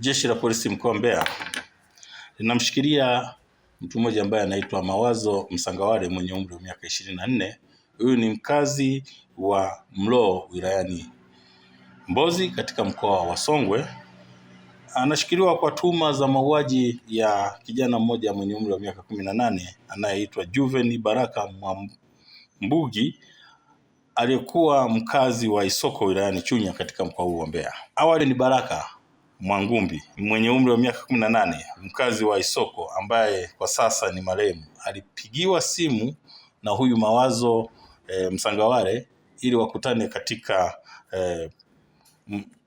Jeshi la Polisi mkoa wa Mbeya linamshikilia mtu mmoja ambaye anaitwa Mawazo Msangawale mwenye umri wa miaka 24. Huyu ni mkazi wa Mloo wilayani Mbozi katika mkoa wa Songwe. Anashikiliwa kwa tuhuma za mauaji ya kijana mmoja mwenye umri wa miaka 18 anayeitwa Juven Baraka Mwambugi aliyekuwa mkazi wa Isoko wilayani Chunya katika mkoa huu wa Mbeya. Awali ni Baraka Mwangumbi mwenye umri wa miaka 18 mkazi wa Isoko ambaye kwa sasa ni marehemu alipigiwa simu na huyu Mawazo Msangawale ili wakutane katika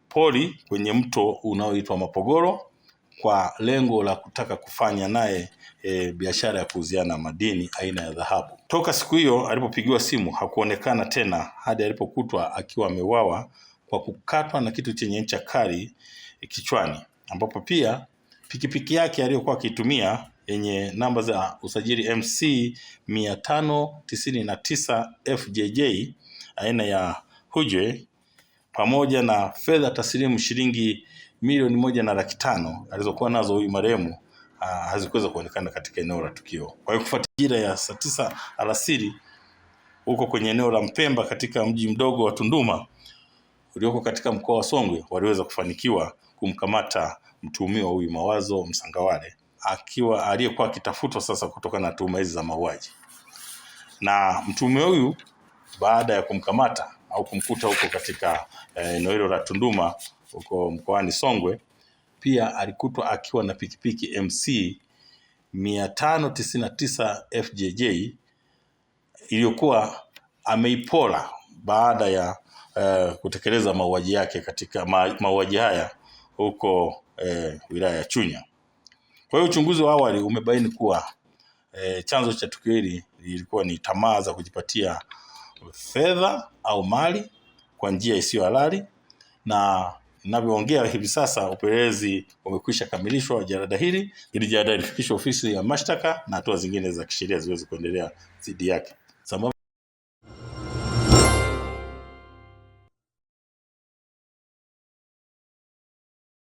pori kwenye mto unaoitwa Mapogoro kwa lengo la kutaka kufanya naye biashara ya kuuziana madini aina ya dhahabu. Toka siku hiyo alipopigiwa simu hakuonekana tena hadi alipokutwa akiwa ameuawa kwa kukatwa na kitu chenye ncha kali kichwani, ambapo pia pikipiki yake aliyokuwa akiitumia yenye namba za usajili MC 599 FJJ aina ya Hujwe pamoja na fedha taslimu shilingi 1,500,000 alizokuwa nazo huyu marehemu hazikuweza kuonekana katika eneo la tukio. Kwa hiyo kufuatia majira ya saa 9 alasiri huko kwenye eneo la Mpemba katika mji mdogo wa Tunduma ulioko katika mkoa wa Songwe waliweza kufanikiwa kumkamata mtuhumiwa huyu Mawazo Msangawale akiwa aliyekuwa akitafutwa sasa kutokana na tuhuma hizi za mauaji. Na mtuhumiwa huyu baada ya kumkamata au kumkuta huko katika eneo hilo la Tunduma huko mkoani Songwe, pia alikutwa akiwa na pikipiki MC 599 FJJ iliyokuwa ameipora baada ya kutekeleza mauaji yake katika mauaji haya huko wilaya ya Chunya. Kwa hiyo uchunguzi wa awali umebaini kuwa chanzo cha tukio hili lilikuwa ni tamaa za kujipatia fedha au mali kwa njia isiyo halali, na ninavyoongea hivi sasa upelelezi umekwisha kamilishwa jalada hili ili jalada lifikishwe ofisi ya mashtaka na hatua zingine za kisheria ziweze kuendelea dhidi yake. Sambamba